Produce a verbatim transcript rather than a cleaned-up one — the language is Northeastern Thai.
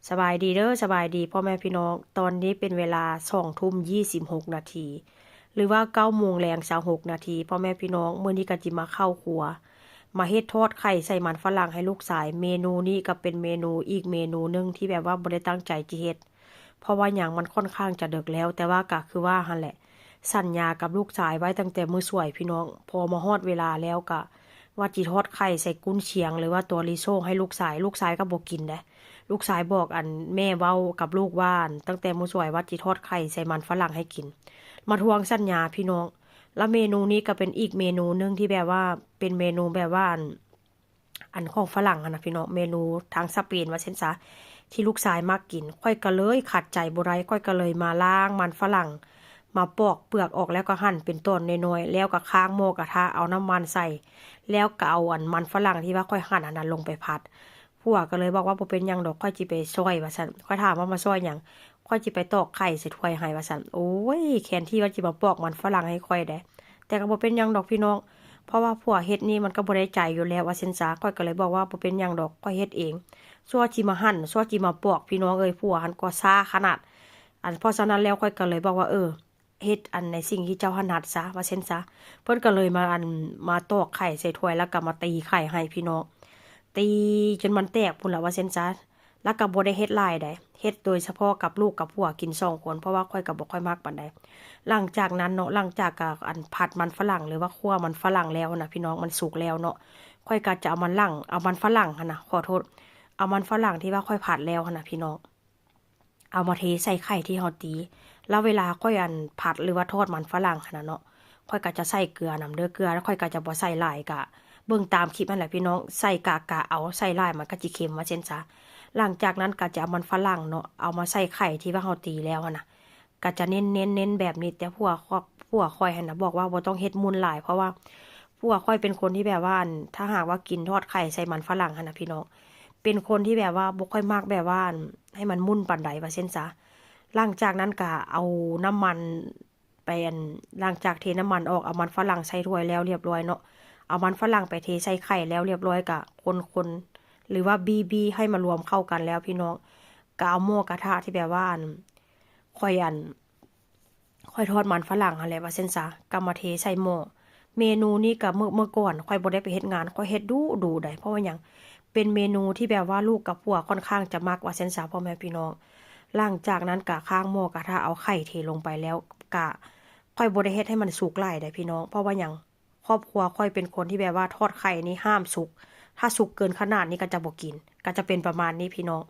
สบายดีเด้อ สบายดีพ่อแม่พี่น้อง ตอนนี้เป็นเวลาสองทุ่มยี่สิบหกนาที หรือว่าเก้าโมงแลงซาวหกนาที พ่อแม่พี่น้อง มื้อนี้ก็จิมาเข้าครัว มาเฮ็ดทอดไข่ใส่มันฝรั่งให้ลูกชาย เมนูนี้ก็เป็นเมนูอีกเมนูหนึ่งที่แบบว่าบ่ได้ตั้งใจจิเฮ็ด เพราะว่าหยังมันค่อนข้างจะดึกแล้ว แต่ว่าก็คือว่าหั่นแหละ สัญญากับลูกชายไว้ตั้งแต่มื้อสวยพี่น้อง พอมาฮอดเวลาแล้วก็ว่าจิทอดไข่ใส่กุนเชียง หรือว่าตัวรีโซ่ให้ลูกชาย ลูกชายก็บ่กินเด้ ลูกชายบอกอันแม่เว้ากับลูกว่าอันตั้งแต่มื้อสวยว่าจิทอดไข่ใส่มันฝรั่งให้กิน มาทวงสัญญาพี่น้อง แล้วเมนูนี้ก็เป็นอีกเมนูหนึ่งที่แบบว่าเป็นเมนูแบบว่าอัน อันของฝรั่งหั้นนะพี่น้อง เมนูทางสเปนว่าซั่นซะ ที่ลูกชายมักกิน ข้อยก็เลยขัดใจบ่ได้ ข้อยก็เลยมาล้างมันฝรั่ง มาปอกเปลือกออกแล้วก็หั่นเป็นต้นน้อยๆ แล้วก็ค้างหม้อกระทะ เอาน้ำมันใส่ แล้วก็เอาอันมันฝรั่งที่ว่าข้อยหั่นอันนั้นลงไปผัด ผัวก็เลยบอกว่าบ่เป็นหยังดอก ข้อยจิไปซ่อยว่าซั่น ข้อยถามว่ามาซ่อยหยัง ข้อยจิไปตอกไข่ใส่ถ้วยให้ว่าซั่น โอ้ย แทนที่ว่าจิมาปอกมันฝรั่งให้ข้อยเด้ แต่ก็บ่เป็นหยังดอกพี่น้อง เพราะว่าผัวเฮ็ดนี่มันก็บ่ได้ใจอยู่แล้วว่าซั่นซะ ข้อยก็เลยบอกว่าบ่เป็นหยังดอก ข้อยเฮ็ดเอง ซั่วจิมาหั่น ซั่วจิมาปอก พี่น้องเอ้ย ผัวหั้นก็ซ่าขนาด อัน เพราะฉะนั้นแล้วข้อยก็เลยบอกว่า เออ เฮ็ดอันในสิ่งที่เจ้าถนัดซะ ว่าซั่นซะ เพิ่นก็เลยมาอัน มาตอกไข่ใส่ถ้วย แล้วก็มาตีไข่ให้พี่น้อง ตีจนมันแตกพู้นล่ะ ว่าซั่นซะ แล้วก็บ่ได้เฮ็ดหลายใด เฮ็ดโดยเฉพาะกับลูกกับผัวกินสองคน เพราะว่าข้อยก็บ่ค่อยมักปานใด หลังจากนั้นเนาะ หลังจาก อ่า อันผัดมันฝรั่ง หรือว่าคั่วมันฝรั่งแล้วหั้นนะพี่น้อง มันสุกแล้วเนาะ ข้อยก็จะเอามันหลัง เอามันฝรั่งหั้นนะ ขอโทษ เอามันฝรั่งที่ว่าข้อยผัดแล้วหั้นนะพี่น้อง เอามาเทใส่ไข่ที่เฮาตี แล้วเวลาข้อยอันผัดหรือว่าทอดมันฝรั่งหั้นนะเนาะ ข้อยก็จะใส่เกลือนำเด้อ เกลือแล้วข้อยก็จะบ่ใส่หลาย ก็เบิ่งตามคลิปหั้นแหละพี่น้อง ใส่กะกะเอา ใส่หลายมันก็จิเค็มว่าซั่นซะ หลังจากนั้นก็จะเอามันฝรั่งเนาะ เอามาใส่ไข่ที่ว่าเฮาตีแล้วหั้นนะ ก็จะเน้นๆ เน้นแบบนี้ แต่ผัวข้อ- ผัวข้อยหั้นนะบอกว่าบ่ต้องเฮ็ดมุ่นหลาย เพราะว่าผัวข้อยเป็นคนที่แบบว่าอัน ถ้าหากว่ากินทอดไข่ใส่มันฝรั่งหั้นนะพี่น้อง เป็นคนที่แบบว่าบ่ค่อยมักแบบว่าอัน ให้มันมุ่นปานใดว่าซั่นซะ หลังจากนั้นก็เอาน้ำมันไปอัน หลังจากเทน้ำมันออก เอามันฝรั่งใส่ถ้วยแล้วเรียบร้อยเนาะ เอามันฝรั่งไปเทใส่ไข่แล้วเรียบร้อย ก็คนๆ หรือว่าบี้ๆ ให้มารวมเข้ากันแล้วพี่น้อง ก็เอาหม้อกระทะที่แบบว่าอัน ข้อยอัน ข้อยทอดมันฝรั่งหั้นแหละว่าซั่นซะ ก็มาเทใส่หม้อ เมนูนี้ก็เมื่อ- เมื่อก่อนข้อยบ่ได้ไปเฮ็ดงาน ข้อยเฮ็ดดุๆ ใด เพราะว่าหยัง เป็นเมนูที่แบบว่าลูกกับผัวค่อนข้างจะมักว่าซั่นซะ พ่อแม่พี่น้อง หลังจากนั้นก็ค้างหม้อกระทะ เอาไข่เทลงไปแล้ว ก็ข้อยบ่ได้เฮ็ดให้มันสุกหลายใดพี่น้อง เพราะว่าหยัง ครอบครัวข้อยเป็นคนที่แบบว่าทอดไข่นี่ห้ามสุก ถ้าสุกเกินขนาดนี้ก็จะบ่กิน ก็จะเป็นประมาณนี้พี่น้อง